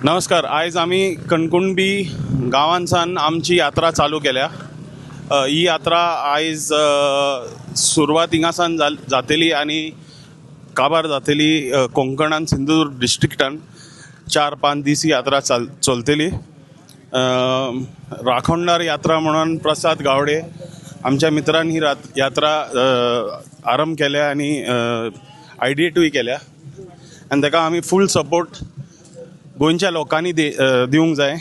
नमस्कार. आयज आमी कणकुणबी गांवांसान आमची यात्रा चालू केल्या. ही यात्रा आयज सुरवात हिंगासान जातली आनी काबार जातली कोंकणान, सिंधुदुर्ग डिस्ट्रिक्टान. 4-5 दीस ही यात्रा चलतली. राखणदार यात्रा म्हणून प्रसाद गावडे आमच्या मित्रान ही यात्रा आरंभ केल्या आनी आयडिएटूय केल्या आनी ताका आमी फूल सपोर्ट गोंयच्या लोकांनी दिवंक जाय.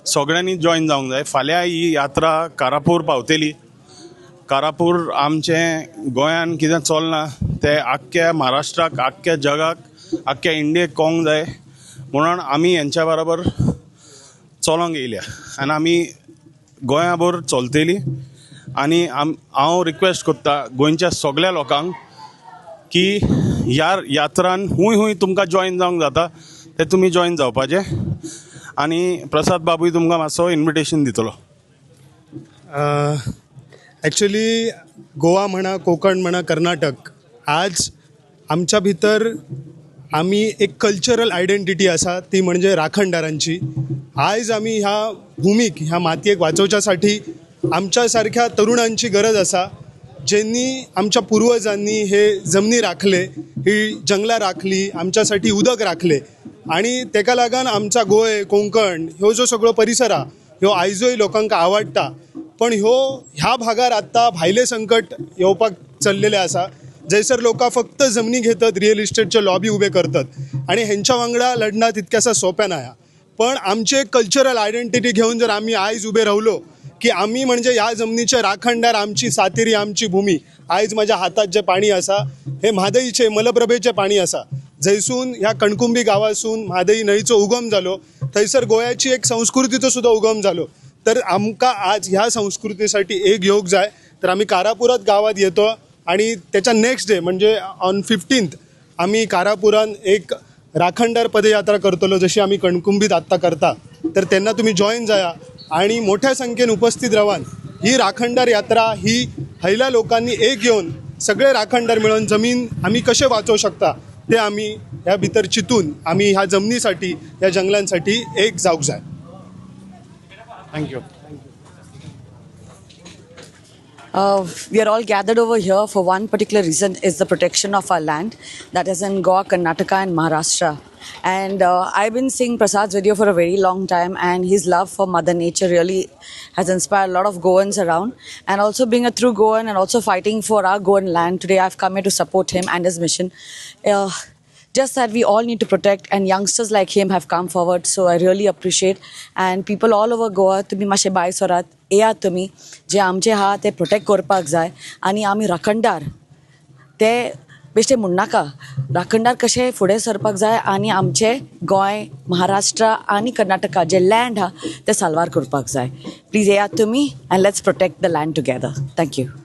सगळ्यांनी जॉयन जावंक जाय. फाल्यां ही यात्रा कारापूर पावतली. कारापूर आमचें गोंयान कितें चलना तें आख्ख्या महाराष्ट्राक, आख्ख्या जगाक, आख्ख्या इंडियेक कळोंक जाय म्हणून आमी हेंच्या बरोबर चलोंक येयल्या आनी आमी गोंयाभर चलतली. आनी हांव रिक्वेस्ट करता गोंयच्या सगळ्या लोकांक की ह्या यात्रान हूंय हूंय तुमकां जॉयन जावंक जाता ते तुमी जॉयन जावपाचें. आनी प्रसाद बाबूय तुमकां मातसो इन्विटेशन दितलो. ॲक्च्युली गोवा म्हणा, कोकण म्हणा, कर्नाटक, आज आमच्या भितर आमी एक कल्चरल आयडेंटिटी आसा ती म्हणजे राखणदारांची. आयज आमी ह्या भुमीक, ह्या मातयेक वाचोवच्यासाठी आमच्या सारख्या तरुणांची गरज आसा, ज्यांनी आमच्या पुर्वजांनी हे जमनी राखले, ही जंगलां राखली, आमच्यासाठी उदक राखले आणि तेका लागून आमचा गोंय, कोंकण ह्यो जो सगळो परिसर आहा ह्यो आयजूय लोकांक आवडटा. पण ह्यो ह्या भागार आत्तां भायले संकट येवपाक चल्लेले आसा, जंयसर लोकां फक्त जमनी घेतात, रियल इस्टेटचे लॉबी उबे करतात आणि हेंच्या वांगडा लढणं तितक्यासा सोंपें ना. पण आमचे कल्चरल आयडेंटिटी घेवन जर आमी आयज उबे रावलो की आमी म्हणजे ह्या जमनीचे राखणदार, आमची सातेरी, आमची भूमी. आयज म्हज्या हातात जे पाणी आसा हे म्हादईचे, मलप्रभेचे पाणी आसा. जंयसून ह्या कणकुंबी गांवासून म्हादई न्हंयचो उगम जालो, थंयसर गोंयाची एक संस्कृतीचो सुद्दां उगम जालो. तर आमकां आज ह्या संस्कृतीसाठी एक येवंक जाय. तर आमी कारापुरात गांवात येतो आणि त्याच्या नेक्स्ट डे म्हणजे ऑन 15th आमी कारापुरान एक राखणदार पदयात्रा करतलो, जशी आमी कणकुंबीत आत्तां करता. तर तेन्ना तुमी जॉयन जाया आणि मोठ्या संख्येन उपस्थित रावान. ही राखणदार यात्रा ही हयल्या लोकांनी एक येवन सगळे राखणदार मेळून जमीन आमी कशे वाचोवं शकता ते आमी ह्या भितर चिंतून आमी ह्या जमनीसाठी, ह्या जंगलांसाठी एक जावंक जाय. Thank you. We are all gathered over here for one particular reason, is the protection of our land, that is in Goa, Karnataka and Maharashtra. And I've been seeing Prasad's video for a very long time, and his love for Mother Nature really has inspired a lot of Goans around. And also being a true Goan and also fighting for our Goan land, today I've come here to support him and his mission. Just that we all need to protect, and youngsters like him have come forward, so I really appreciate. And people all over Goa, तुम्ही मातशे भायर सरात, येयात तुमी, जे आमचे आहा ते protect करपाक जाय. आनी आमी राखणदार ते बेश्टे म्हणनाका, राखणदार कशे फुडें सरपाक जाय आनी आमचे गोंय, महाराष्ट्र आनी कर्नाटका जे लँड आहा ते साल्वार करपाक जाय. प्लीज येयात तुमी and let's protect the land together. Thank you.